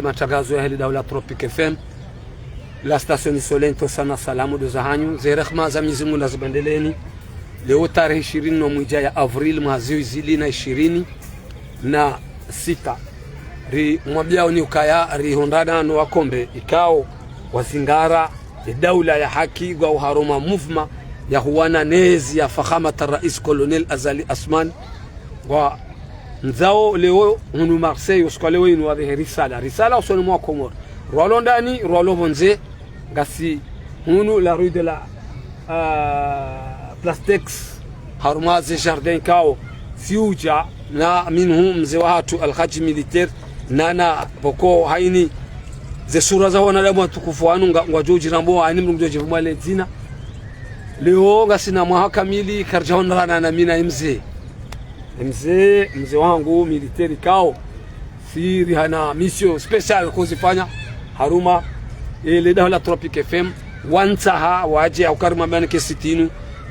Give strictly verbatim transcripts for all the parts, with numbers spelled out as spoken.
Matangazo ya heli daula Tropic F M, la station Soleil, ntsosa na salamu ndo zahanyu, ze rehema za Mwenyezi Mungu nazibendeleeni. Leo tarehi ishirini no mwidja ya avril mwaha zihwi zili na ishirini na sita. Rimwambiaoni ukaya rihundrana no wakomori ikao wazingara ye daula ya haki ngwao harumwa mouvement ya huwana nezi ya Fakhamat Rais Colonel Azali Assoumani. Ngwandzao leo hunu Marseille, usiku wa leo inu wavehe risala. Risala usoni mwa Komori. Rwalo ndani, rwalo pvondze, ngasi hunu la rue de la, euh, Plastex, harumwa ze jardin kao, siudja na minhu mze wahatru Alhadji Militaire, nana pvoko haini ze sura za wanadamu watukufu wanu nga, ngwadjo udjirambo haini mndru ngudjo djivumwa le dzina. Leo ngasina mwaha kamili karidja hondrana na mi na mze. Mze, mze wahangu militaire kao, si rihana mission spéciale kozifanya harumwa, eh, le daho la Tropic F M, wantsaha wadje hauka rimwambiani ke site inu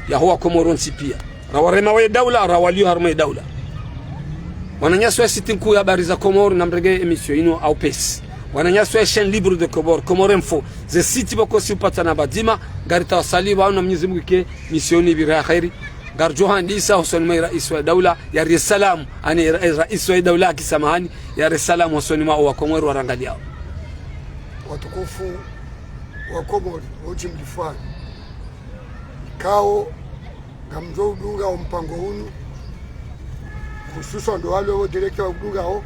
yaho wakomori wontsi pia. Rawarema we daula, rawalio harumwa ye daula. Wananyasi wa site nkuu ya habari za Komori, namrenge émission inu ha upesi. Wananyasi wa chaîne libre de Comores, Comores Info, ze site pvoko si upatana pvadzima, ngaritawasali pvanu na Mwenyezi Mungu ke mission ipvire ha kheri. Ngaridjo handisa hosoni mwa rais wa daula, yari salamu, ani ra-, rais wa daula haki samahani, yari salamu hosoni mwa wakomori warangaliao. Watukufu wa Komori, wodjimlifwani. Kao, ngamdjo udunga o mpango unu, hususwa ndo wale wo directeur wa udungao,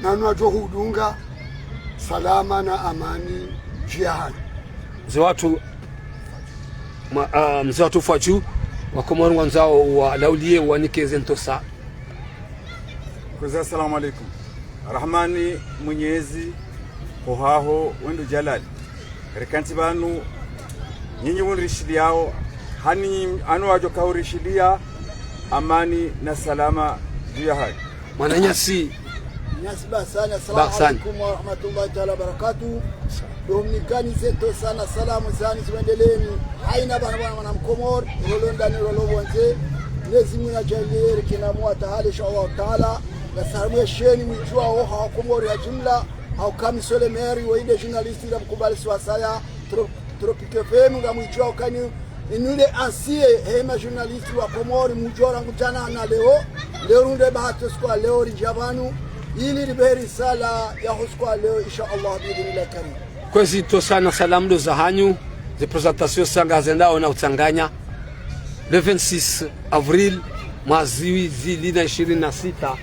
nanu wadjo hudunga salama na amani djuu yahanyu. Mze wahatru, ma-, ah, mze wahatru Fadju, wakomori ngwandzao walaulie wanike ze ntsosa. Kwezi, assalamu alaikum. Rahmani Mwenyezi, hohaho, wendo jalali. Rikantsi pvanu, nyinyi wunirishiliao, hani anu wadjo kahurishiliya, amani na salama djuu yahanyu. Mwananyasi. Nyasi Baksani, assalamu alaikum wa rahmatullahi taala wa barakatuh. Dominikani ze ntsosa na salamu zahanyu zibendeleeni. Haina pvanu pvanu mwana mkomori, rolo ndani rolo pvondze. Mwenyezi Mungu nadjaaliye rike na mwa tahala, insha Allah taala. Ngasalamu yesheni mwidjuao ha wakomori ha jimla. Hauka monsieur le maire, wo inde journaliste la mkubali siwasaya, Tro-, Tropic F M, ngamwidjuao ukaya inu nde ancien, hema journaliste wa Komori, mdjuao rangu djana na leo, leo runde bahati usiku wa leo ridja pvanu, ili ripvehe risala yaho usiku wa leo, insha Allah, biidhnillahi karim. Kwezi ntsosa na salamu ndo zahanyu, ze présentation sanga zendao na utsanganya. Le vingt-six avril, mwaha zihwi zili na ishirini na sita,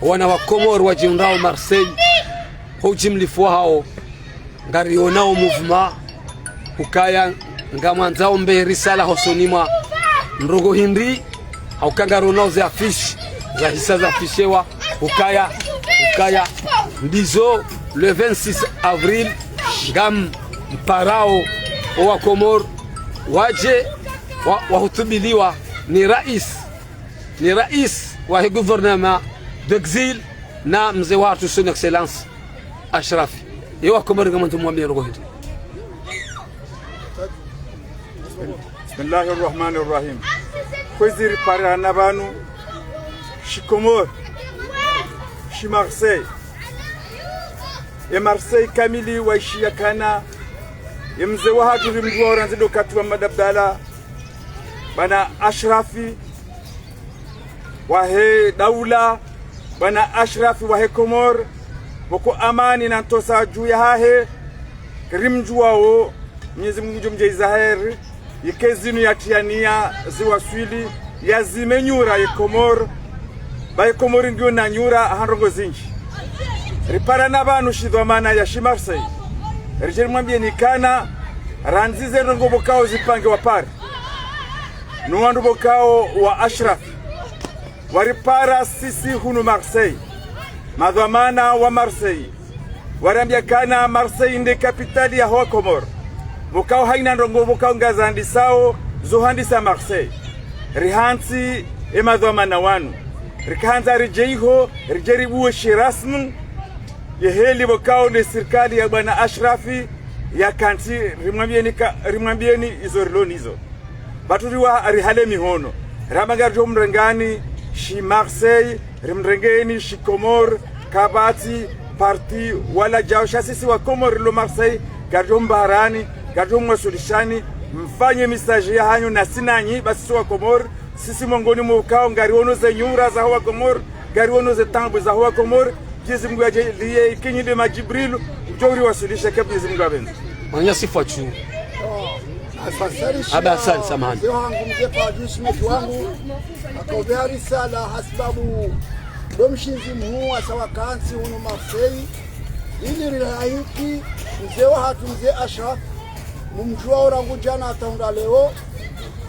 wana wa Komori wadjihundrao Marseille, ho udjimlifu wahao, ngarionao mouvement, ukaya ngamwandzao mpvehe risala hosoni mwa ndrongoo hindri, hauka ngarionao ze affiche, zahisa zaafishewa, ukaya, ukaya ndizo le vingt-six avril, ngamparao o wakomori, wadje, wa-, wahutubiliwa ni rais, ni rais wahe gouvernement d'exil, na mze wahatru son excellence Ashrafi. Ye wakomori ngamwandzo mwambiye ndrongoo hindri. Bismillahi rahmani rahim. Kwezi riparana pvanu, shikomori, shi Marseille. E Marseille kamili waishiya ukaya, e mze wahatru rimdjuao randzi ndo wakati wa Mmadabdala, bwana Ashrafi, wahe daula, bwana Ashrafi wahe Komori, pvoko amani na ntsosa djuu yahahe, rimdjuao, Mwenyezi Mungu ngudjo mdjaza heri, yike zinu yatriania ziwaswili, yazime nyura ye Komori, ba ye Komori ngiyo na nyura ha ndrongoo zindji. Riparana pvanu shi dhwamana ya shi Marseille, ridje rimwambieni ukaya, randzi ze ndrongoo pvokao zipangiwa Paris, no wandru pvokao wa Ashrafi, waripara sisi hunu Marseille, madhwamana wa Marseille, wariambia ukaya Marseille nde kapitali yaho wakomori. Pvokao haina ndrongoo pvokao ngazandisao, zohandisa Marseille. Rihantsi e madhwamana wanu, rikahandza ridje iho, ridje ribuwe shi rasmi, ye heli pvokao nde sirikali ya bwana Ashrafi, yakantsi rimwambieni ka-, rimwambieni izo rilo nazo. Pvatsu riwa rihale mihono. Ramba ngaridjo mrengani shi Marseille, rimrengeni shi Komori, kapvatsi parti wala djao, sha sisi wa Komori rilo Marseille, ngaridjo mbaharani, ngaridjo mwaswilishani, mfanye message yahanyu nasi nanyi, ba sisi wa Komori, sisi mongoni mwa ukao, ngariono ze nyura zaho wa Komori, ngariono ze taabu zaho wa Komori, Mwenyezi Mungu yadje liye ikinyi le majibrilu, udjo uriwaswilisha ke Mwenyezi Mungu apvendze. Mwananyasi Fatshou. Aba Hassan, samahani. Mze wangu, mze Fadus, mze wangu, akaubea risala hasibabu ndo mshindzi mhuu wasa wakantsi hunu Marseille, ili rilahiki mze wahatru mze Ashraf, mumdjuwa orangu djana hata hundra leo.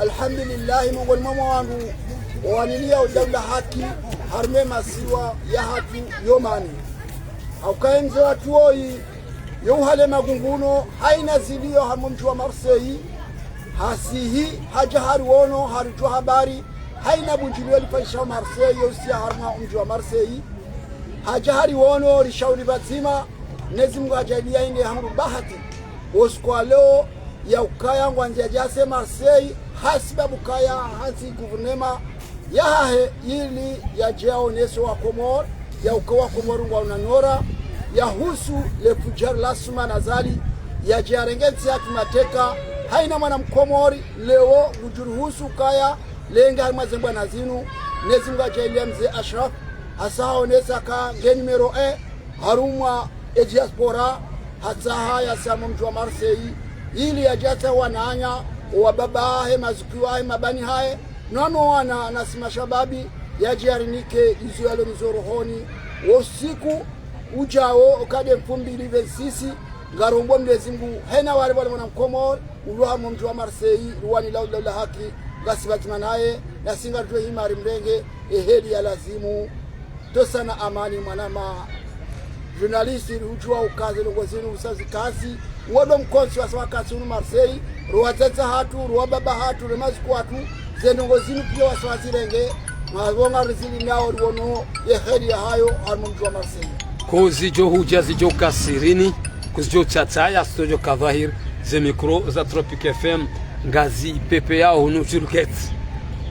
Alhamdulillahi, mongoni mwa wandru wawaniliya udaula haki harumwa masiwa yahatru yomani. Haukaye mze wahatru woyi, yo uhale magunguno, haina zilio harumwa mdji wa Marseille, hasihi, hadja hariwono, haridjuwa habari, haina bundjilio lifanyisha Marseille, yo usiya harumwa mdji wa Marseille, hadja hariwono, rishauri pvadzima, Mwenyezi Mungu hadjaliya ine hamru bahati, wo usiku wa leo, ya ukaya ngwandzo yadje yase Marseille, hasibabu kaya hantsi guvernema yahahe ili yadje yaonese wa Komori, ya uka wa Komori ngwauna nora, yahusu le fudjari la Assoumani Azali, yadje yarenge ntsi yahatru mateka, haina mwana Mkomori, leo, ngudjuruhusu kaya, lenge harimwa ze mbwana zinu, Mwenyezi Mungu hadjaliya mze Ashraf, hasa haonesa ka nge numéro un, harumwa e diaspora, hatsaha yase harumwa mdji wa Marseille, ili yadje yatsahe wananya, wa baba hahe, mazuki wahe, mabani hahe, no wano wana nasi mashababi, yadje yarinike izo yalo nizo rohoni, wo usiku udjao, ukade mfumbili vingt-six, ngarombo Mwenyezi Mungu, haina wale wale mwana Mkomori, ulo harumwa mdji wa Marseille, ruwani la udaula haki, ngasi pvadzima naye, nasi ngaridjo hima rimrenge, e heli ya lazimu, tosa na amani mwanama. Journaliste, rihudjuwa uka ze ndrongo zinu usa zikantsi, wo ndo mkontsi wasa wakantsi hunu Marseille, ro wadzadze hatru, ro wa baba hatru, ro mazuki wahatru, ze ndrongo zinu piya wasa wazirenge, ngapvo ngarizili nao riwono ye heli yahayo, harumwa mdji wa Marseille. Ko zidjo hudja zidjo kasirini, ko zidjo tsatsa ya studio ka dhwahir, ze micro za Tropic F M, ngazi pepeyao hunu Turquette,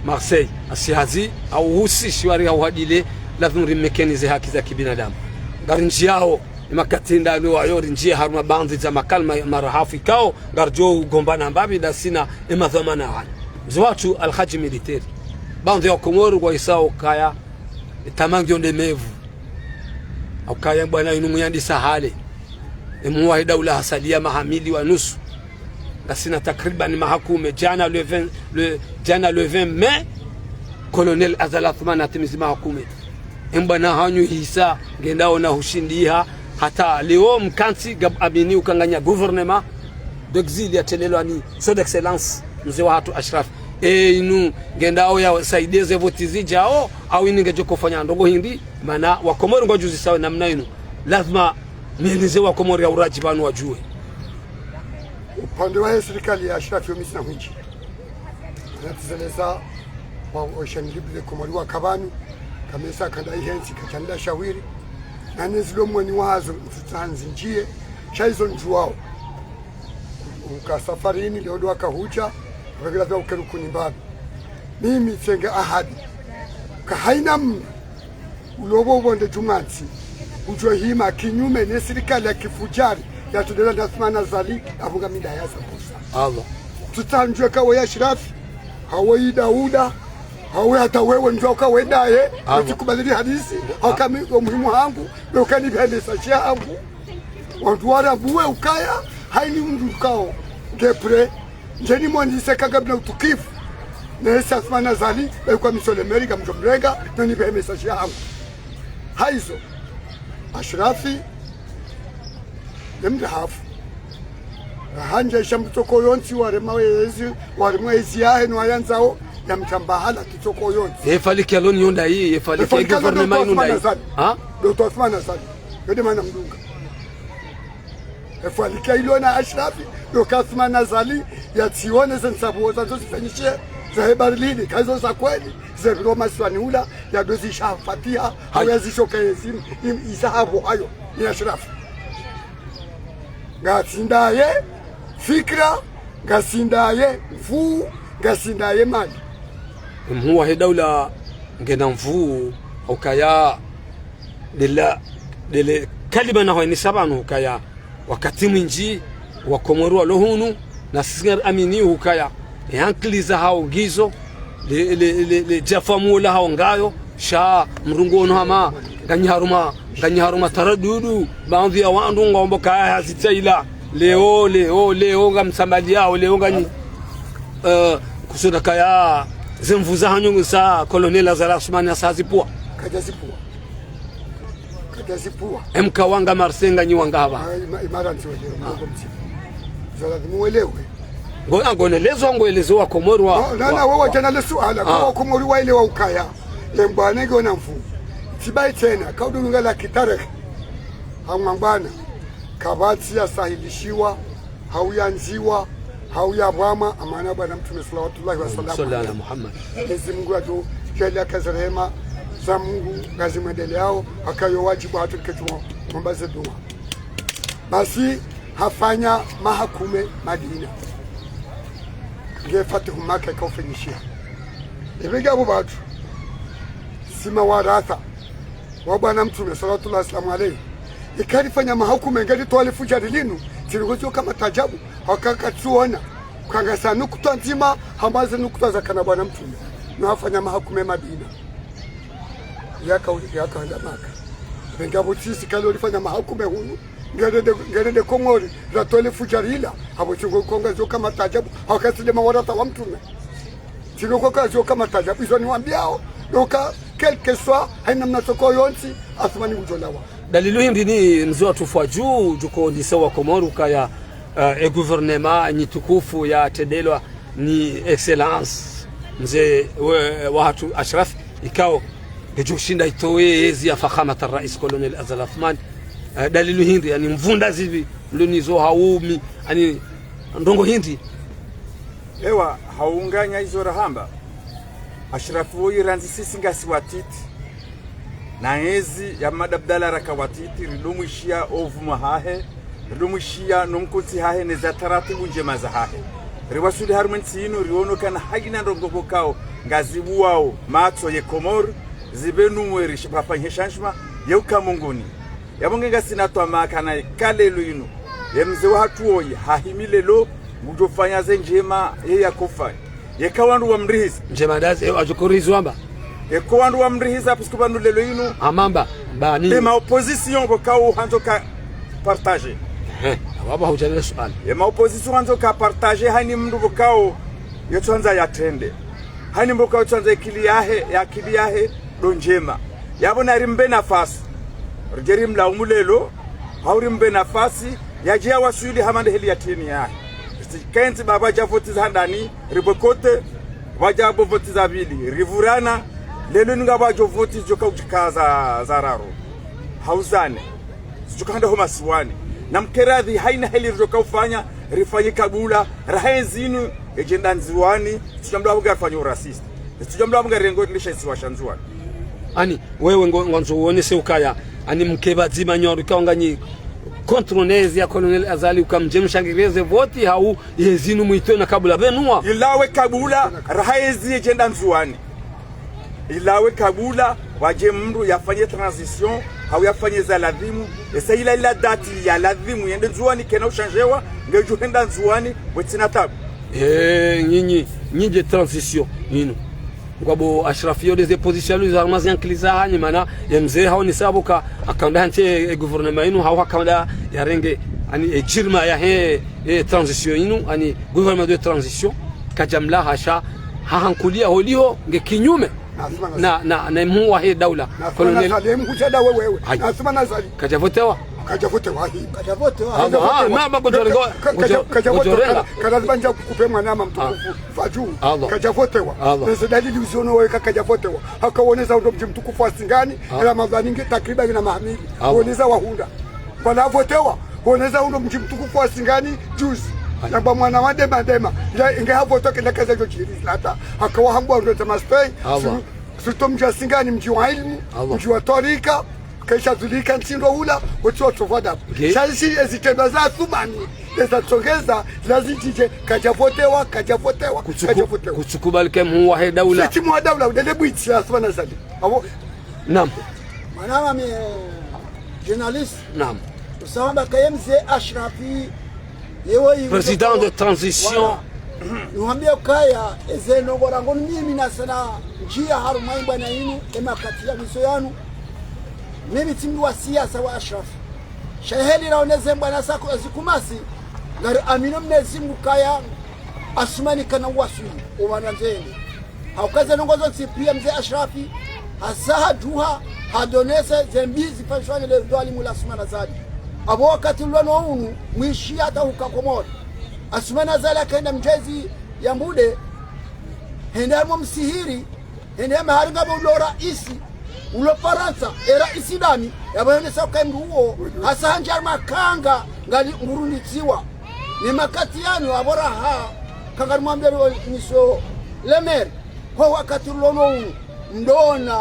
Marseille, asi hazi, hau husi shiwari hau hadile, lazimu rimekeni ze haki za kibinadamu. Ngarinjiyao, e makati ndani wayo rinjiye harumwa baadhwi za makalima marahafu ikao, ngaridjo ugombana mbapvi ndasi na e madhwamana wanu. Mze wahatru Alhadji Militaire. Baadhwi ya Komori ngwahisao kaya, e tama ngiyo nde mevu. Haukaya mbwana inu muyandisa hale. E mhuu wahe daula hasaliya maha mili wa nusu. Ngasina takriban maha kume. Djana le vingt, le, djana le vingt mai, Colonel Azali Assoumani hatimizi maha kume. E mbwana hanyu hisa, ngendao na hushindiha, hata leo mkantsi ngam amini uka nganya gouvernement d'exil yatelelwa ni Son Excellence, mze wahatru Ashraf. E inu, ngendao ya saidiye ze voti zidjao, au inu ngedjo kofanya ndrongo hindri, mana wa Komori ngwadjuzisawe namna inu. Lazima nieleze wa Komori ya uradji pvanu wadjuwe. Upande wa ye sirikali ya Ashraf yo mi tsina hwindji. Natsizeleza wa Ocean Libre Komori waka pvanu, kamesa kanda ihentsi kachanila shawiri. Na nezilo mweni wazo, ntsutsanzi ndjiye, sha izo ndjuwao. Uka safarini, leo ndo wakahudja, wakila vya ukeru kuni mbapvi. Mimi tsenge ahadi. Ka haina mna, ulobo ubonde djumwantsi, udjo hima kinyume ne sirikali ya kifudjari, ya tudela na Assoumani Azali, apvo ngami ndaya sambusa. Allah. Tutsandjwe ka we Ashraf, hawe Idauda, hawe hata wewe ndjo ka we ndaye, Allah. Utsikubali hadisi, hauka mi, wo muhimu hangu, be uka nipveheme sa shiya hangu. Wandru warabuwe ukaya, haini mndru kao, nge prêt, ndjeni mwanise ka ngapvina utukifu. Nese Assoumani Azali, be uka mi solemeri, ngamdjo mrenga, no nipveheme sa shiya hangu. Haizo, Ashrafi, ne mndru hafu. Rahandja isha mtsoko yontsi, warema wezi, warema wezi yahe no wayandzao, ya mtsamba hala mtsoko yontsi. Ye faliki yalo ni yo ndayi, ye faliki ya gouvernement inu ndayi. Ha? Docteur Assoumani Azali. Yo nde mana mdunga. Ye faliki ya ilo na Ashrafi, Docteur Assoumani Azali, yatsione ze ntsabuo zazo zifanyishe, za he Berlin, ka izo za kweli, ze bilo masiwani hula, ya dozi sha fatiha, hau ya zishoka yezi, im-, isa hapvo hayo, ni Ashrafi. Ngatsi ndaye fikira, ngatsi ndaye nvuu, ngatsi ndaye mali. Mhuu wahe daula ngena nvuu, haukaya ndela, ndele Kalima naho inisa pvanu hukaya, wakati mwindji, Wakomori walo hunu, na sisi ngari amini hukaya, ye ankili zahao ngizo, le, le, le, le djafamu lahao ngayo, sha mrungu ono hama, nganyi harumwa, nganyi harumwa taradudu, baadhwi ya wandru ngwambo kaya hazitsaila, leo, leo, leo, ngamsambaliyao, leo, nganyi, eh, kusona kaya, ze nvu zahanyu sa, Colonel Azali Assoumani asa hazipvua. Kadjazipvua. Kadjazipvua. Emka wanga Marseille nganyi wanga hapva. Ah, ima-, imara nti wajero, mrongo mdzima. Zo lazimu welewe. Ngo, ah, ngo nelezo, ngo elezo Wakomori wa, no, no, wa, no, wewe wa- jana le suala, kwa Ah. Wakomori waelewa ukaya. Embwana ngiyo na nvu. Tsibayi tsena, kaudunga la kitarehi. Hamwambana. Kapvatsi ya sahilishiwa. Hau yandziwa, hau yapvwamwa, amana bwana Mtrume swalawatullahi wa salamu Swalla ala alayhi. Muhammad. Mwenyezi Mungu yadjo, kele yaka ze rehema za Mungu ngazimwendeleao, haka yo wadjibu hatru rike tu mwomba ze dua. Basi, hafanya maha kume Madina. Nge fatihu Maka ika ufanyishiha. Ipvinga apvo pvatru. Sima waratha. Wa bwana Mtrume, swalawatullahi wa salamu alayhi. Ika rifanya maha kume nge ritwalifu djari linu, tsi rongozi yo ka mataajabu, haka katsuona, kangasa nukutwa ndzima, hama ze nukutwa zakana bwana Mtrume. No hafanya maha kume Madina. Yaka, yaka handa Maka. Pvenga pvo sisi kalo rifanya maha kume hunu, nge rende, nge rende Komori, ratwalifu djari la, apvo tsi rongozi yo ka mataajabu, haka tsi nde mawaratha wa Mtrume. Tsi rongozi yo ka mataajabu, izo niwambiao, donc, quel que soit, haina mna soko yontsi, Assoumani ngudjolawa. Dalili hindri ni mze wa tufu wa dju, djuko ndise Wakomori ukaya, eh, e gouvernement nyi tukufu ya trendelwa ni Excellence, mze we, wahatru Ashraf, ikao, ngedjo shinda itowe yezi ya fakhamat al-rais Colonel Azali Assoumani. Eh, dalili hindri, yaani mvunda zipvi, mlo nizo haumi, yaani ndrongo hindri. Ewa, haunganya izo rahamba. Ashrafu woyi randzi sisi ngasi watiti. Na ezi ya Mada Abdala raka watiti, ridomwishiya o uvuma hahe, ridomwishiya no mkontsi hahe ne za taratibu ndjema za hahe. Riwasuli harumwa entsi inu, riono kana haina ndrongo pvokao, ngazibuwao, matso ye Komori, zipvenumwe ri-, rifanye changement, ye uka mongoni. Yapvo nge ngasina twamaa kana eka leo inu. Ye mze wahatru woyi, hahimi leo, ngudjofanya ze ndjema, ye yakofanya. Yeka wandru wamrihisa. Ndjema ndazi, eh, adjokorihiza wamba. Eka wandru wamrihisa, puisque pvanu leo inu. Amamba, mbani. Ye ma opposition pvokao handzo ka partager. Eh, wamba hudjalele suala. Ye ma opposition handzo ka partager, haina mndru pvokao, yetsuhandza yatrende. Haina mndru pvokao yetsuhandza akili yahe, ye akili yahe, ndo ndjema. Yapvo nari mbe nafasi. Ridje rimlaumu leo, hau rimbe nafasi, yadje yawaswili hama nde heli ya tini yahe. Ritsi kentsi ba pvwadja voti za handani, riboycotter, pvwadja bo voti za pvili, rivurana, leo inu ngapvwadjo voti zidjoka udjika za, za raru. Hau za nne. Zidjoka handa ho masiwani. Na mkeradhi haina heli ridjoka ufanya, rifanye kabula, raha ezi inu, yedje nda Ndzuwani, tsudja mndru apvo ngarifanya u raciste. Tsudja mndru apvo ngarengo lisha isiwa sha Ndzuwani. Yaani, wewe ngo, ngwandzo uonese ukaya, yaani mke pvadzima nyoru ikao nganyi contre ne ezi ya Colonel Azali uka mdje mshangiriye ze voti hau yezi inu mwitowe na kabula pvanu wa. Ilawe kabula, raha ezi yedje nda Ndzuwani. Ilawe kabula, wadje mndru yafanye transition, hau yafanye za ladhimu, esa ila ila dati ya ladhimu, yende Ndzuwani kena ushandjewa, ngedjo henda Ndzuwani, wetsina tabu. Eh, nyinyi, nyinyi dje transition, inu. Ngwabo Ashraf yo nde ze position lu za harumwa ze ankili za hanyu mana, ye mze haonesa pvoka, akanda hantsi e gouvernement inu, hau hakanda yarenge, yaani e djirma yahe, e transition inu, yaani gouvernement de transition, kadjamla hasha, hahankulia holiho, nge kinyume. Na, na, na mhuu wahe daula. Colonel. Azali, mhuu wahe daula wewe. Hai. Azali. Kadjavotewa? Kadjavotewa, hi. Kadjavotewa. Ah, ah, ma, ma, kadja, kadja, kadja, kadja, kadja, kadja, kadja, kadja, kupe mwanama mtukufu. Fadju. Allah. Kadjavotewa. Allah. Neze dalili uziono wewe ka kadjavotewa. Haka wonesa undo mdji mtukufu wa Singani, Ramadhani nge takriban na maha mili. Allah. Wonesa wahundra. Pvala votewa. Wonesa undo mdji mtukufu wa Singani, juzi. Hai. Yamba mwana wa Dema Dema. Ila inge havotoke na kaza djo djiri zilata. Haka wahambwa undo za maspei. Allah. Su-, surtout mdji wa Singani, mdji wa ilmu, Allah. Mdji wa twarika. Kaisha zulika ntsindo ula, wotsi watsovu adabu. Nge- Sha isi ezitrendwa za Assoumani, eza tsongeza, lazidjidje, kadjavotewa, kadjavotewa, kutsuku-, kadjavotewa. Kutsukubali ke mhuu wahe daula. Sitsi mhuu wa daula, udele bwitsi ya Assoumani Azali. Apvo. Naam. Mwanama mi, Journaliste. Naam. Usahamba kaye mze Ashrafi, yewe iwe président de transition. Voilà. Niwambie ukaya, eze ndrongoo rangu ni mimi nasana ndjia harumwa imbwana inu, emakati ya mwiso yanu. Mimi tsi mndru wa siasa wa Ashrafi. Sha heli raoneze mbwana sako ezikumasi, ngari amino Mnyezi Mngu kaya, Asumani kana uwaswili, uwana nzende. Hauka ze ndrongoo zontsi pia mze Ashrafi, hasa hadjuha, hadonese ze mbi zifanyishwa ne le dhwalimu la Asumani Azali. Apvo wakati ulo no unu, mwishi hata huka Komori. Asumani Azali hakaenda mdjezi ya mbude, hende harumwa msihiri, hende mahali ngapvo ulo raisi, ulo Farantsa, e raisi ndami, yapvo hende sa uka mndru uwo, hasa handjia harumwa kanga, ngali ngurunditsiwa. Ni makati yanu apvo raha, kanga nimwambie lo niso le maire, kwa wakati ulo no unu, mdona,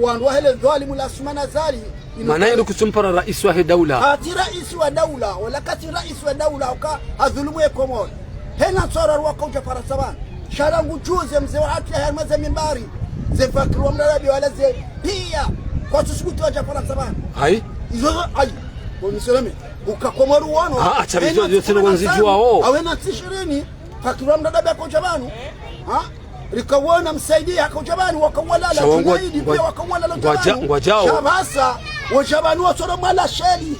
wandru wahe le dhwalimu la Asumani Azali, inu mana yendo kusumpara raisi wahe daula. Katsi raisi wa daula, wala katsi raisi wa daula, uka hadhulumu ye Komori. Hena ntsoro ruwa kaudja Farantsa pvanu. Sha rangu juzi mze wahatru ya harumwa ze mimbari, ze fakiri wa mdadabi wala ze pia, kwatsu subutu wadja Farantsa pvanu. Ayi. Izo zo, ayi. Bo miseleme, uka Komori wono. Ah, ah, tsabi hena zo, zo tsino ntsiku nzidjuwao. Awe na ntsi shirini, fakiri wa mdadabi akaudja pvanu. Ha? Rikawona Msaidie akaudja pvanu, wakawalala, sha wa ngwa-, Junaidi pia ngwa-, wakawalala ngwadja-, udja pvanu. Ngwadjao. Sha pvasa, wadja pvanu watsoro mwa lasheli.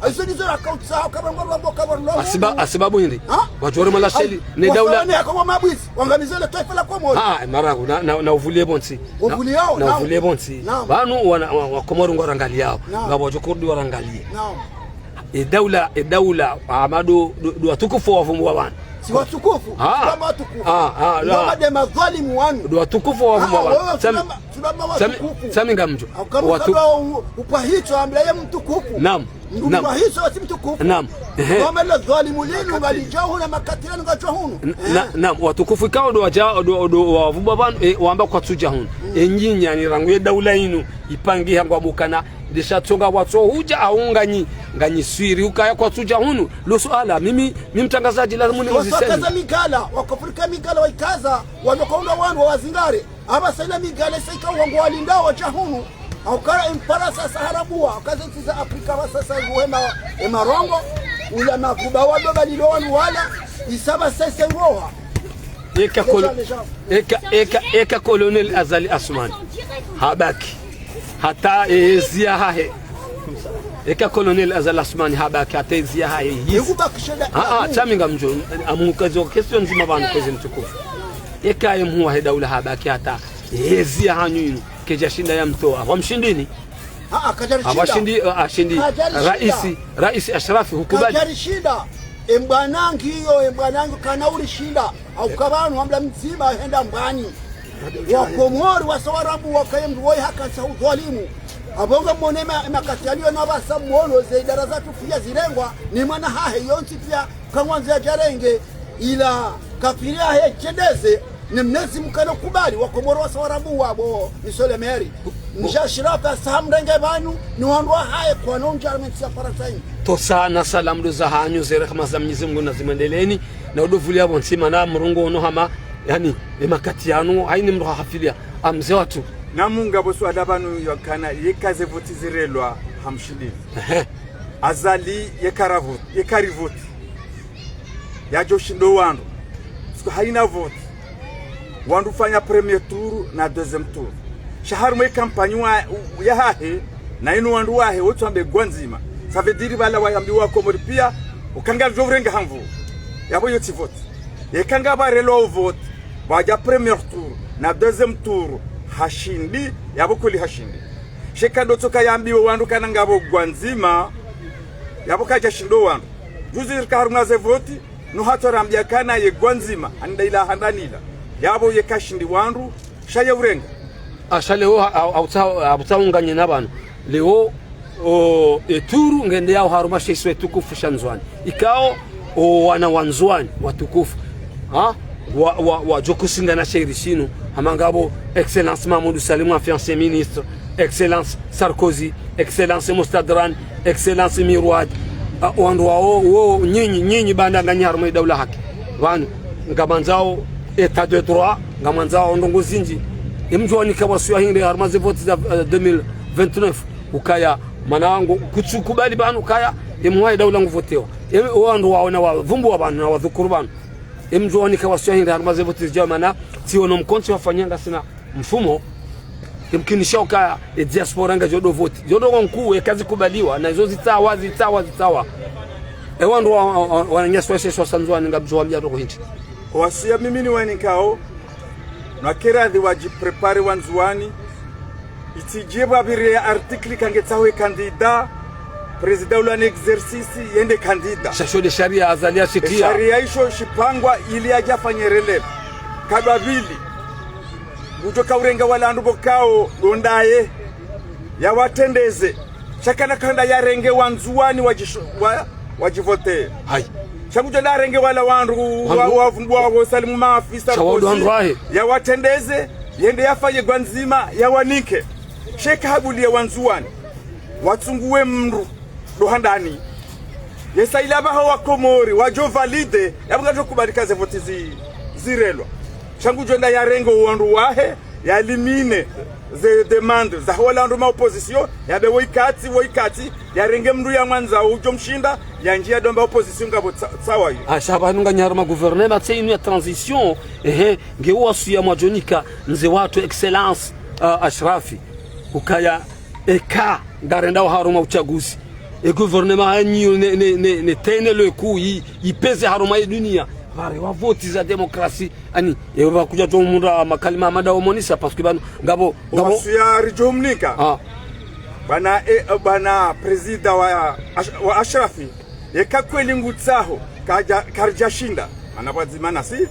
Izo ndizo rakautsaha, ukaba ngwa rwambo, ukaba rwambo. Hasiba-, hasibabu hindri? Ha? Wadjore mwa lasheli, ne daula. Wasone haka wa mabwizi, wangamize le twaifa la Komori. Ah, mara, na, na, na uvulie pvontsi. Na, uvulie yao, na naam. Uvulie pvontsi. Naam. Pvanu wana, wa, wa Komori ngwarangaliyao. Naam. Ngapvo wadjo kurudi warangalie. Naam. E daula, e daula, ama ndo, ndo, ndo watukufu wavumbuwa pvanu. Si watukufu, ah, si watukufu. Ah, ah, ngwamba nde madhwalimu wanu. Ndo watukufu wavumbuwa pvanu. Ah, wewe sami, sami, sami ngamdjo. Au kama watu- ukaba u-, upvahitso ambia ye mtukufu. Naam. Mndru naam. Upvahitso wasi mtukufu. Naam. Ehe. Ngwamba le dhwalimu linu ngalidjao hunu makati yanu ngadjao hunu. N-, eh. Na-, naam, watukufu ikao ndo wadja, ndo, ndo wavumbuwa pvanu, eh, wamba kwatsudja hunu. Mm. E nyinyi yani rangu ye daula inu, ipangiha ngwabukana, ndesha tsonga watso hudja au nganyi, nganyi swiri ukaya kwatsudja hunu. Lo suala, mimi, mimi mtrangazadji lazima niuziseni. Wasakaza migala, wakafurika migala waikaza, wanokaunda wandru wawazingare. Apvasa ina migala isa ikao wangu walindao wadja hunu. Aukara impara sasa harabuwa, ukaze ntsi za Afrika apvasa sa nguhema, emarongo, ula makuba wadoba lilo wanu wala, isa apvasa isa ngoha. Eka kolo-, eka, eka, eka Colonel Azali Assoumani habaki hata ezi yahahe. Eka Colonel Azali Assoumani habaki hata ezi yahahe. His-, ah, ah, tsaminga mdjo, amukazo question ndzima pvanu kwezi mtukufu. Eka ye mhuu wahe daula habaki hata ezi yahanyu inu, kedja shinda yamtowa. Wamshindini? Ah, ah, kadjarishinda. Awashindi, ah, ashindi. Kadjarishinda. Raisi, Raisi Ashrafi hukubali. Kadjarishinda. Embwana ngiyo, embwana ngiyo kana ulishinda. Auka pvanu hambla mdzima henda mbwani. Wakomori wasa warabu wakaye mndru woyi hakantsa udhwalimu. Apvo ngamone ma-, makati yaliyo na apvasa mwono ze idara zatru pia zirengwa, ni mwana hahe yontsi pia kangwandzo yadjarenge, ila kafiri ahe djendeze, ne Mnyezi Mngu kana ukubali, wakomori wasa warabu wapvo, Monsieur le Maire. Mdja Ashrafi asa hamrenge pvanu, ni wandru wahahe kwano ndjia harumwa entsi ya Farantsa ini. Tosa na salamu ndo zahanyu, ze rehema za Mnyezi Mngu nazimwendeleni, na udovulia pvontsi mana mrongoo unu hama, yani, emakati yanu, haini mndru hahafilia, a mze watru. Namunga pvo suala pvanu yakana, yeka ze voti zirelwa hamshindini. Ehe. Azali yeka ravoti, yeka rivoti. Yadjo shindo wandru. Siku haina voti. Wandru fanya premier tour na deuxième tour. Sha harumwa ye campagne wa, u-, yahahe, na inu wandru wahe, wotsu wambe gwandzima. Ça veut dire pvala wayambiwa Komori pia, uka ngalidjo urenga hamvu. Yapvo yotsi voti. Yeka ngapvarelwa uvoti, pvwadja premier tour, na deuxième tour, hashindi, yapvo kweli hashindi. Sha eka ndo tsoka yambiwa wandru kana ngapvo gwandzima, yapvo kadja shindo wandru. Juzi rika harumwa ze voti, no hatru rambia kana ye gwandzima, anda ila handa nila. Yapvo yeka shindi wandru, sha ye urenga. A, sha leo ha-, ha-, hautsa-, hautsaunganye na pvanu. Leo, o, e tour ngendeyao harumwa she isiwa tukufu sha Ndzuwani. Ikao, o, wana wa Ndzuwani, watukufu. Ha? Wa, wa, wadjo kusingana shehiri shinu. Hama ngapvo Excellence Mahamoudou Salim, ancien ministre. Excellence Sarkozy, Excellence Mostadran, Excellence Mirwad, a, wandru wao, wo, nyinyi, nyinyi banda nganyi harumwa idaula haki. Pvanu, ngamwandzao état de droit, ngamwandzao ndrongoo zindji. Emdjuwa nika wasiwa hindri harumwa ze voti za, eh, deux mille vingt-neuf, ukaya Mana wangu, kutsukubali pvanu kaya, emwaye daula nguvotewa. Em, wandru waona wavumbuwa pvanu na wadhukuru pvanu. Emdjuwa wanika wasiya hindri harumwa ze voti zidjao mana, tsiono mkontsi wafanya ngasina mfumo, emkinisha ukaya, e diaspora ngedjo do voti. Djo do nkuu, e kazikubaliwa, na izo zitsawa, zitsawa, zitsawa. E wandru wa, wa, wa, wananyasi washe wasandzuwa ninga mdjuwa mdja toko hindri. Wasiya mimi niwanikao, na keradhi wadjiprépare wandzuwani, itsidje pvapvire ya article kangetsaho e candidat, président ula en exercice, yende candidat. Sha sho de sharia Azali ya E shitia. Sharia isho shipangwa ili yadje afanye relève. Kadwa pvili. Ngudjo kaurenga wala wandru pvokao, ndo ndaye. Yawatrendeze. Sha kana kanda yarenge wandzuwani wadjisho-, wa-, wadjivote. Hayi. Sha ngudjo ndarenge wala wandru wa, wandru wa, wa, wa Salimu Mafi, Sarkozy, wandru wahe. Yawatrendeze, yende yafanye gwandzima, yawanike. Sha eka habuliye wandzuwani. Watsunguwe mndru, ndo handani. Yesa ila pvaho wa Komori, wadjo valide, yapvo ngadjo kubali ka ze voti zi-, zirelwa. Sha ngudjo nda yarenge wandru wahe, ya élimine ze demande za wala wandru ma opposition, yabe wo ikati, wo ikati, yarenge mndru yamwandzao udjo mshinda, yandjiya ndo amba opposition ngapvo tsa-, tsawa yo. Ah, sha pvanu nganyaro ma gouvernement tse inu ya transition, ehe, nge wasiya mwadjonika, mze watru excellence, ah, Ashrafi. Ukaya, eka, ngarendao harumwa utsaguzi. E gouvernement hanyu ne, ne, ne, ne tenue le coup, yi, yipeze harumwa ye dunia. Pvare wa voti za démocratie. Ani, e pvakudja to mura makalima mada wamonisa, parce que pvanu, ngapvo, ngapvo. Wasuya ridjo mnika. Ah. Bwana, e, bwana président wa, Ash-, wa Ashrafi, yeka kweli ngutsaho, kadja, karidja shinda. Mana pvwadzima nasi,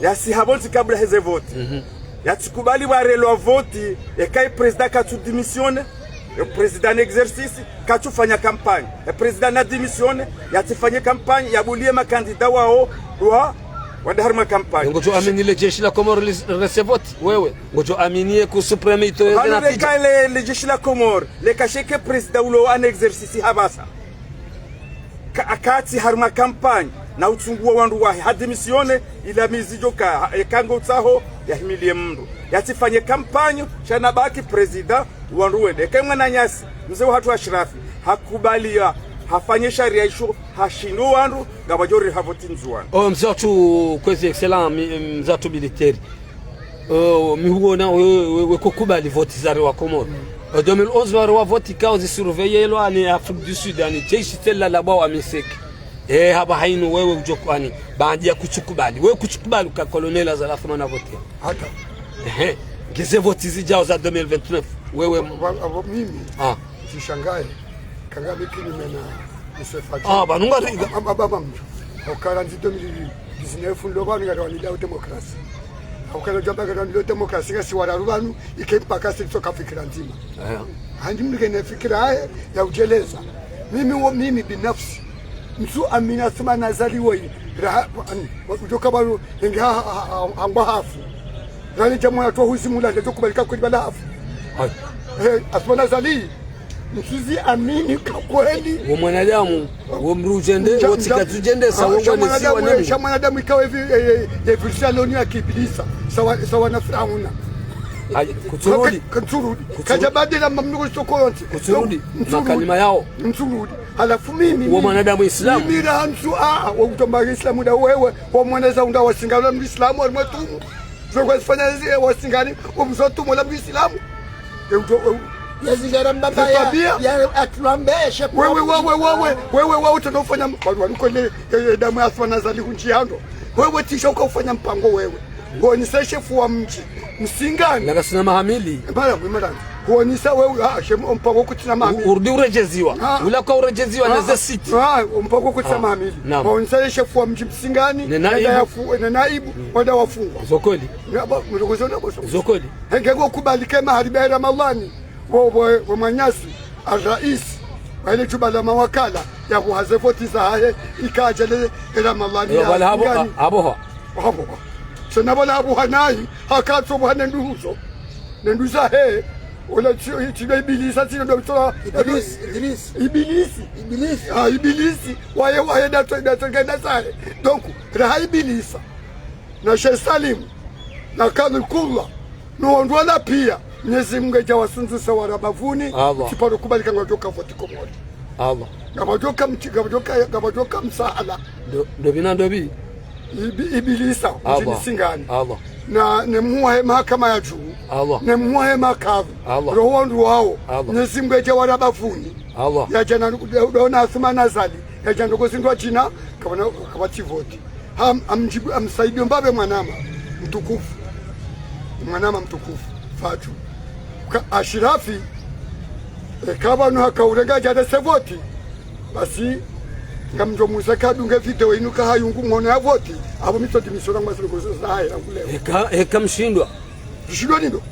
yasi hapvo ntsi kabla heze voti. Mhm. Yatsikubali pvarelwa voti, yeka e président katsu démissionner, e président en exercice, katsufanya campagne. E président na démissionner, yatsifanye campagne, yabuliye ma candidat wao, wa, wende harumwa campagne. Ngodjo amini le jeshi la Komori li-, rese voti, wewe. Ngodjo amini ye Cour suprême itowe ze natija. Pvanu leka le, le jeshi la Komori, leka sheke président ulo en exercice hapvasa. Ka-, akati harumwa campagne, na utsunguwa wandru wahe, ha démissionner, ila mizi djoka, ha, eka ngotsaho, yahimiliye mndru. Yatsifanye campagne, sha nabaki président, wandru wende. Eka mwananyasi, mze wahatru Ashrafi, hakubaliya, hafanye sharia isho, hashindo wandru, ngapvadjo ri ha voti Ndzuwani. Oh, mze watru, kwezi excellent, mi-, mze watru militaire. Oh, mi huona we, we, we kukubali voti za rewa Komori. Mm. Eh, deux mille onze wa rewa voti kao zi surveiller lo ani Afrique du Sud, ani jeshi tsela la bwa wa miseke. Eh, hapva hainu wewe udjo kwani, baanda ya kutsukubali. Wewe kutsukubali uka colonel Azali Assoumani na voti. Hata. Ehe. Ngeze voti zidjao za deux mille vingt-neuf. Wewe. Wa, wa, mimi. Ah. Sishangaye. Kanga mi kinyume na Monsieur Fadjili. Ah, pvanu ngari. Am-, am-, am-, am-, au quarante deux mille dix-neuf, ndo pvanu ngari wanida démocratie. Au kala djamba ngari wanida démocratie, ngasi wararu pvanu, ike mpaka sisi tsoka fikira ndzima. Eh. Handi mndru kene fikira yahe, ya udjeleza. Mimi wo, mimi binafsi. Ntsu amini Assoumani Azali woyi. Raha, wa-, an-, wa-, udjoka pvanu, enge ha, ha, ha, ha, hangwa hafu. Rani djamu ya twa huzi mula, ndedjo kubalika kweli pvala hafu. Hai. Eh, Assoumani Azali. Ntsuzi amini ka kweli. Wo mwanadamu, wo mdru udjende, wo tsika tsudjende, sa wo mwanadamu, sha mwanadamu ikawe vi, eh, eh, eh, virisi ya loni ya kiibilisa, sawa, sawa na Firauna. Ayi, kutsurudi. Ka-, ka-, kutsurudi. Kutsurudi. Kadjabadila mamnuko soko yontsi. Kutsurudi. Kutsurudi. Makalima yao. Kutsurudi. Halafu mimi, wo mwanadamu Islamu. Mimi ra ntsu, ah, ah, wo kutomba Islamu da wewe, wo mwana za unda wa singala Islamu, wa mwetumu. Zokwa zifanya zi, eh, wasingani, umzotu mola Muislamu. Eh, uto, eh, ya zingara mbaba ya, ya atulambeshe kwa wewe, wewe, wewe, wewe, wewe, utonofanya mpango, waliko le, eh, eh, damu ya Assoumani Azali hunji hando. Wewe tisha uka ufanya mpango wewe. Huonisa shefu wa mdji. Msingani. Laka sina mahamili. Mbala, mbala. Huonisa wewe, ah, shemu, mpango kutsina mahamili. U-, urudi uredjeziwa. Ah. Ula kwa uredjeziwa na ze siti. Ah, mpango kutsina mahamili. Naam. Huonisa shefu wa mdji Msingani. Ne naibu. Nenda ya fu-, ne naibu. Wada wafungwa. Zo kweli. Ngaba, mloko zona boso. Zo kweli. Henge ngo kubali kema haribe Ramadhani. Wo, wo, wo mwananyasi, arais, wale djuba la mawakala, ya kuhaze voti zahahe, ikadjele Ramadhani ya wala habo, ngani. Habo ha. Habo ha. Sena wala habo hanayi, hakatso bwa ne nduzo. Ne nduza he, ola tsi-, tsi-, ibilisa, tsi-, ndo tsola. Ibilisi, ibilisi. Ibilisi. Ibilisi. Ah, ibilisi. Waye, waye, datso, datso, ngenda zahe. Donc, raha ibilisa. Na Sheikh Salim, na Kanu Kula, no wandru wala pia, Mnyezi Mungu yadja wasundzuse wara bapvuni. Allah. Tsiparo kubali ka ngwadjoka voti Komori. Allah. Ngapvadjoka mti-, ngapvadjoka, ngapvadjoka msahala. Ndo, ndo pvi na ndo pvi. Ibi-, Ibilisa, Allah. Mdjini Singani. Allah. Na, ne mhuu wahe mahakama ya juu. Allah. Ne mhuu wahe makadhi. Allah. Roho wandru wawo. Allah. Mnyezi Mungu yadja wara bapvuni. Allah. Yadja na, ndo, ndo na Athumani Azali. Yadja ndoko zindru wadjina, kapvana, kapvatsi voti. Ham-, hamdjibu, hamsaidio mbapvi mwanama mtukufu. Mwanama mtukufu, Fadju. Ka-, Ashirafi, eka pvanu haka urenga yadja rese voti. Basi, ngamdjo muza kadunge video inu ka hayungu mhono ya voti. Apvo mitso ndi misora ngwa siriko zahe rangu leo. Eka, eka mshindwa. Mshindwa nindo?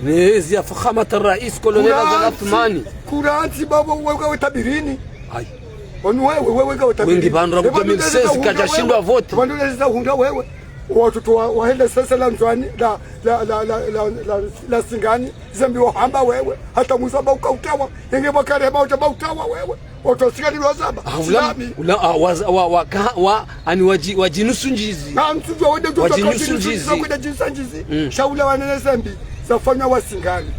Nezi ya fakhamat rais Colonel Azali Athumani. Kurantsi babo wewe tabirini. Ayi. Wanu wewe, wewe ka utabirini. Wengi pvandru ra ku deux mille seize kadjashindwa voti. Pvandru leza hundra wewe. Watoto wa, wahenda sasa la Ndzuani, la, la Singani, zambi wahamba wewe. Hata mwiso amba uka utawa. Yenge bakare amba uta amba utawa wewe. Watoto wa Singani lwazamba. Ah, ula, ula, ah, wa, wa, wa, ka, wa, ani wadji, wadjinusu ndjizi. Na mtsudjuwa wende tu wadjinusu ndjizi. Kwenda djinsa ndjizi. Mm. Sha ula wanene zambi, zafanywa wa Singani.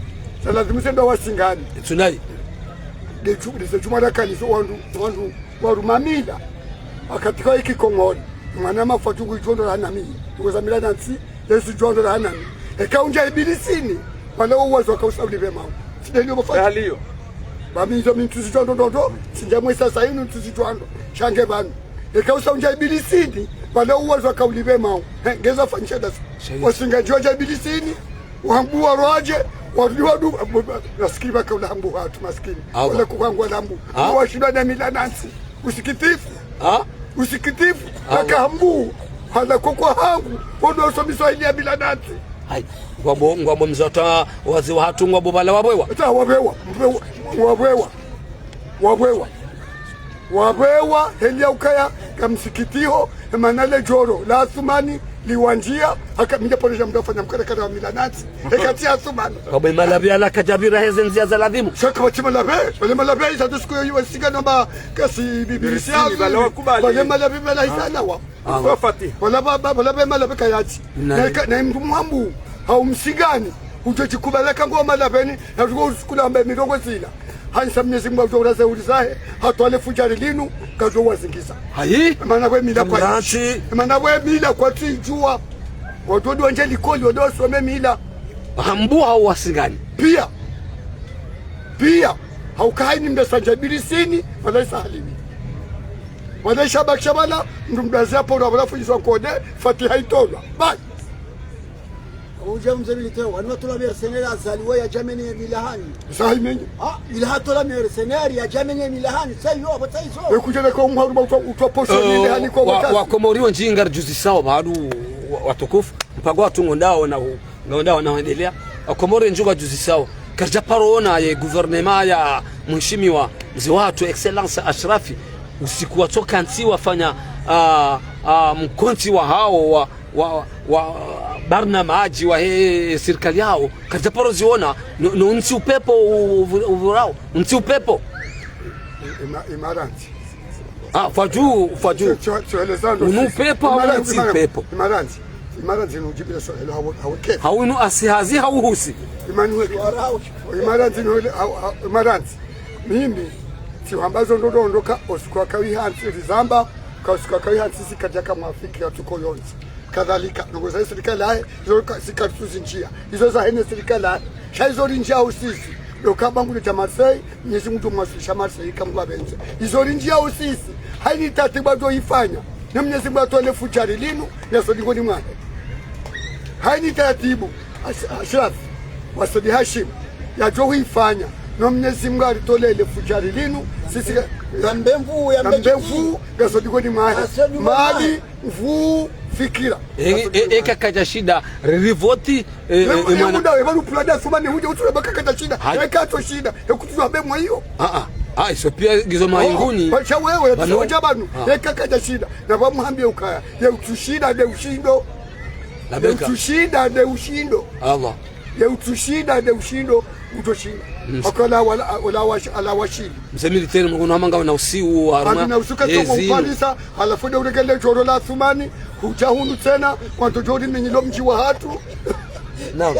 Zalazimu zende wa Singani. Tsunai. Nde chu-, nde ze chuma rakanizo wandru, wandru, wandru mamila. Wakati ka iki Komori. Mwanama Fadju ngudjo ndro la nami. Tuko za mila nantsi, Yesu djo ndro la nami. Eka undja Ibilisini, pvala uwazo waka usa ulipve mawu. Tsi nde liyo mafadju. Yaliyo. Ba mi izo mi ntsu zidjo ndro ndro ndro, tsi ndja mwesa sa inu ntsu zidjo ndro. Sha nge pvanu. Eka usa undja Ibilisini, pvala uwazo waka ulipve mawu. He, ngeza fanyisha dasi. Shahidi. Wasinga djo dja Ibilisini, wahambu wa rwadje, warudi wadu, maskini baka ula hambu hatu, maskini. Awa. Wala kuku hangu wala hambu. Ah. Washindwa na mila nantsi. Usikitifu. Ah? Usikitifu. Awa. Waka hambu, hala koko hangu, wodo wasomiswa ili ya mila nantsi. Hai. Ngwabo, ngwabo mzata, wazee wahatru ngwabo pvala wapvewa. Ata wapvewa, wapvewa, wapvewa. Wapvewa. Wapvewa, heli ya ukaya, ka msikitiho, emana le djoro la Athumani, liwandjia, haka mi ndja pvo ne dja mdru afanya mkarakara wa mila nantsi. Ekati ya Athumani. Kwabo emalavi yala kadjapvira heze ndzia za ladhimu. Sha kapvatsi malavi, pvale malavi, iza ndo siku yo iwe singa namba, kasi Ibilisi ya Ibilisi, pvale wakubali. Pvale malavi, pvale iza nawa. Ah. Wafati. Pvala ba, ba, pvala be malavi kayatsi. Nani? Na ika, na mdru mwambu, hau msingani, udjo tsikubala ka ngo malaveni, na tuko usikula mbe mirongo zila. Hanisa Mnyezi Mungu udjo ulaze uli zahe, hatwale fudjari linu, kadjo wazingiza. Hayi? Mana we mila kwa Mlati. Mana we mila kwatsi djuwa. Wadodo wandje likoli, wado wasome mila. Hambu hau wa Singani. Pia. Pia. Hauka hayini mdru sa ndja Ibilisi ni, pvala isa halimi. Pvala isha bakisha pvala, mdru mdru azi apvo, pvala fuyizwa nkode, Fatiha itolwa. Bali. Udja mze militaire, wanu watola mercenaire Azali we yadja menye mila hanyu. Isa hayimenye. Ah, ila hatola mercenaire yadja menye mila hanyu. Sa iyo, apvo sa izo. We kudja na kwa mharu ba utwa, utwa posho ni ile hani kwa wa, wakati. Wa Komori wendji ngaridjuzisao, pvahanu wa, watukufu. Mpaka watru ngondao na hu-, ngondao na huendelea. Wa Komori wendji ngaridjuzisao. Karidja paro ona ye gouvernement ya mheshimiwa mze watru Excellence Ashrafi. Usiku watsoka ntsi wafanya, ah, ah, mkontsi wahao wa, wa, wa barnamaji wahe sirikali yao, karidja paro ziona, no, no ntsi upepvo u-, u-, uvurao, ntsi upepvo. Ima-, imarantsi. Ah, Fadju, Fadju. Tso-, tso-, tsoeleza ndo unu sisi. Upepvo, hau ntsi upepvo. Imarantsi, imarantsi. Imarantsi nudjibile swali, hau, hau kefu. Hau inu asihazi, hau husi. Emmanuel. Imarantsi nule, hau, hau, imarantsi. Mimi, tsihamba zo ndo ndo ndo ka, usiku waka wihantsi, rizamba, ka usiku waka wihantsi, sisi kadjaka mwafiki ya tuko yontsi. Kadhalika, ndrongoo za sirikali yahe, izo ka, sirikali tu zindjia. Izo za hene sirikali yahe. Sha izo rindjia usisi. Ndo ka bangu le dja Marseille, Mnyezi Mungu mwasisha Marseille ka Mungu apvendze. Izo rindjia usisi. Hayini taratibu wadjo ifanya. Na Mnyezi Mungu atwale fudjari linu, na sodi ngoni mwahe. Hayini taratibu. Ash-, Ashraf, wa Said Hashim, yadjo huifanya. No Mnyezi Mungu aritolele fudjari linu, sisi ka-, ya mbemvu, ya mbemvu, ya mbemvu, ya sodi ngoni mwahe. Mali, nvu, fikira. E, e, e, kakadja shinda, ri, ri voti, e, e, e, mwana. Muda, e, pvanu pulani Athumani, hudja utule ba kakadja shinda. Hayi. E, katso shinda, e, kutsu wa be mwa iyo. Ah, ah. Ah, iso pia ngizo mayinguni. Pvanu. Pvanu. Ah. E, kakadja shinda. Na pvamhambiye ukaya, ye utsu shinda, nde ushindo. Labeka. Ye utsu shinda, nde ushindo. Allah. Ye utsu shinda, nde ushindo, utso shinda. Mm. Haka ola wala, ola wash-, ala washili. Mze militaire, mkono hama ngawuna usiu, harumwa. Hama na usiu ka toko upvalisa, halafu nde uregele djoro la Athumani, hudja hunu tsena, kwantso djori minyilo mdji wahatru. Naam.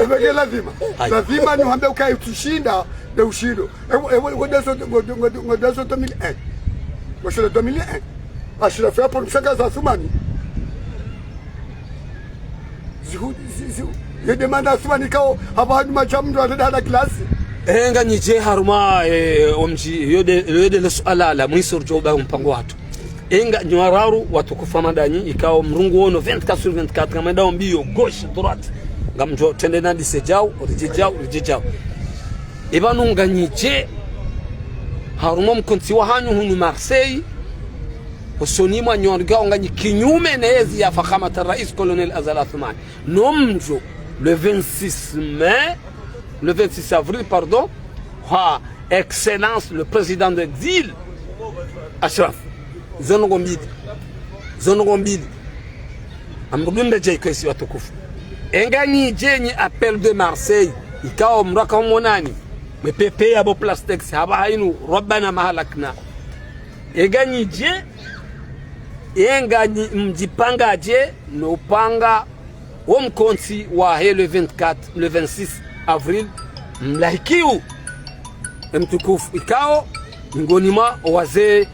Epveke lazima. Lazima nihambe ukaya utsushinda, nde ushindo. Ewe, ewe, ngo deux cents, ngo, ngo, ngo deux cents deux mille un. Ngo shele deux mille un. Ashirafu yapvo mshangazi Asumani. Zihu, zi, zi, ye demanda Asumani ikao, hapvo hanyu madja mndru aleda hana klasi. Enga nyidje harumwa, eh, omdji, yo nde, yo nde le suala la mwiso ridjo uba mpango watru. Enga nyi wararu watukufu wa madanyi, ikao mrungu wono vingt-quatre sur vingt-quatre, ngamwendao mbio, gauche, droite. Ngamdjo trende na dise djau, ridje djau, ridje djau. Eba nunga nyidje, harumwa mkontsi wa hanyu hunu Marseille, usoni mwa nyi wandru ikao nganyi kinyume ne yezi ya Fakhamat Rais Colonel Azali Assoumani. No mdjo, le vingt-six mai, le vingt-six avril, pardon, ha Excellence le président d'exil, Achraf. Zo ndrongoo mbili. Zo ndrongoo mbili. Amrudunde dje iko isi watukufu. Enga nyidje nyi appel de Marseille, ikao mraka umonani, mwe pepea bo plastex, hapvo hayinu, Rabbana ma halakna. Enga nyidje, enga nyi mdjipanga dje, no upanga wo mkontsi wahe le vingt-quatre, le vingt-six avril, mlahikiu, emtukufu ikao, miongoni mwa wazee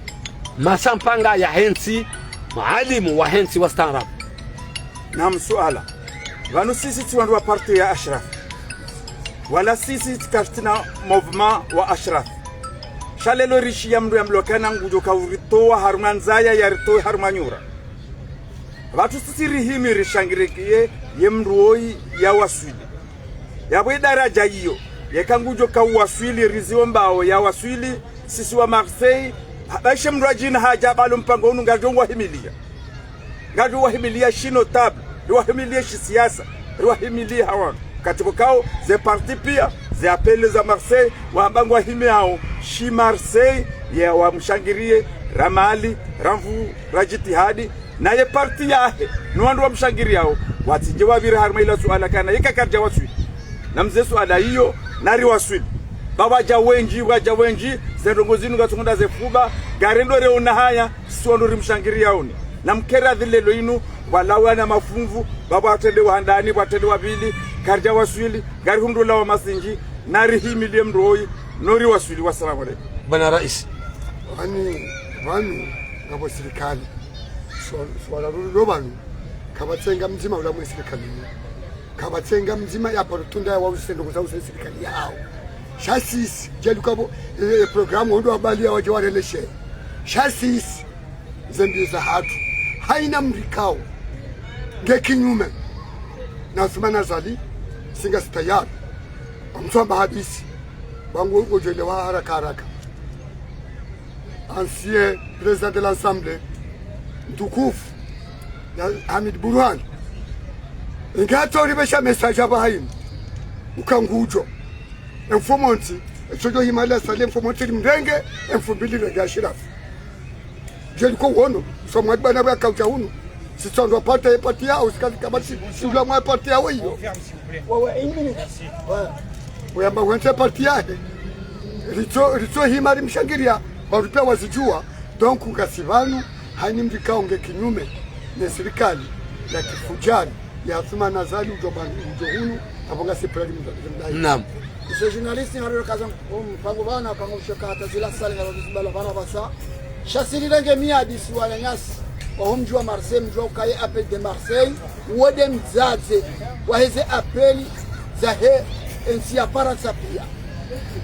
masampanga yahe ntsi, maalimu wahe ntsi wastaarabu. Naam, suala. Pvanu sisi tsi wandru wa parti ya Achraf. Wala sisi tsi kartsina mouvement wa Achraf. Sha leo rishiya mndru yamlokana ngudjo kauritowa harumwa ndzaya yaritowe harumwa nyura. Pvatsu sisi rihimi rishangirikiye ye mndru woyi yawaswili. Yapvo idaradja iyo, yeka ngudjo kauwaswili riziwo mbao yawaswili, sisi wa Marseille, ha, ba ishe mndru adjina hadja pvalo mpango unu ngadjo ngwahimiliya. Ngadjo wahimiliya shi notable, riwahimiliye shi siasa, riwahimiliye hawanu. Kati pvo ikao, ze parti pia, ze appel za Marseille, wamba ngwahimiyao, shi Marseille, ye wamshangiriye, ra mali, ra nvuu, ra djitihadi, naye parti yahe, no wandru wamshangiriyao, watsidje wapvire harumwa ila suala kana, yeka karidja waswili. Na mze suala iyo, nariwaswili. Ba wadja wendji, wadja wendji, ze ndrongoo zinu ngatsukunda ze fuba, ngarendo reona haya, sisi wandru rimshangiriyaoni. Na mkere adhili leo inu, walawana mafumvu, ba watrende wa handani, watrende wa pvili, karidja waswili, ngarihundru lawa masindji, narihimiliye mndru woyi, no riwaswili. Wassalamu alaikum. Bwana Rais. Pvanu, pvanu, ngapvo sirikali. Swa, swala lolo pvanu, kapvatsenga mdzima ula mwe sirikali. Kapvatsenga mdzima yaparo tunda ya wause ndrongoo za use sirikali yao. Sha sisi, djeli kwapvo, e, e programme ondo wabaliya wadje wareleshe. Sha sisi, ze mbi za hatru. Hayina mndru ikao nge kinyume na Assoumani Azali, si ngasi tayari. Amtswamba hadisi. Wangu ngodjo elewa haraka haraka. Ancien président de l'Assemblée, mtukufu, ya Hamid Bourhan. Inga tso ripvesha message apvaha inu. Uka ngudjo. Emfumontsi, etsodjo hima la sale emfumontsi limrenge, emfumbili renge Achraf. Djeli ko wono, so mwadi bana bwa kaudja hunu. Sisi wandru wa parti, parti yao, sika, sika, sisi, sisi ula mwa parti yao iyo. Wewe, une minute. Ouais. Uyamba wentsi parti yahe. Ritso, ritso hima rimshangiriya, wandru pia wazidjuwa. Donc, ngasi pvanu, hayina mndru ikao nge kinyume ne sirikali ya kifudjari ya Assoumani Azali udjo pvanu, udjo hunu, apvo ngasi prêt rimda-, rimdayi. Naam. Monsieur journaliste, ngariro kaza mpango pvanu, pvangu ushoka hata zila sali ngariro zibalo pvanu pvasa. Sha sisi rirenge miadi si wananyasi, waho mdji wa Marseille, mdjuwa ukaya appel de Marseille, wo nde mdzadze waheze appel zahe entsi ya Farantsa pia.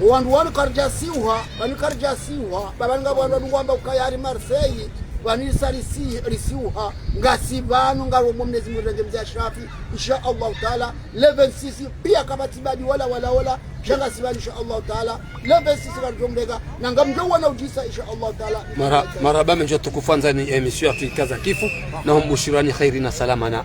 Wandru wanu karidjasiuha, pvanu karidjasiuha, ba pvanu ngapvo wandru wanu ngwamba ukaya hari Marseille, pvanu isa risi-, risiuha, ngasi pvanu ngarombo Mwenyezi Mungu rirenge mze Ashrafi, insha Allahu Taala, le vingt-six, pia kapvatsi badi wala, wala, wala, sha ngasi pvanu insha Allahu Taala, le vingt-six ngarudjo mrenga, na ngamdjo wana udjisa insha Allahu Taala. Mara-, marahaba mendji watukufu, wandzani émission ya Fikira za Kifu, na humbushirani kheri na salama na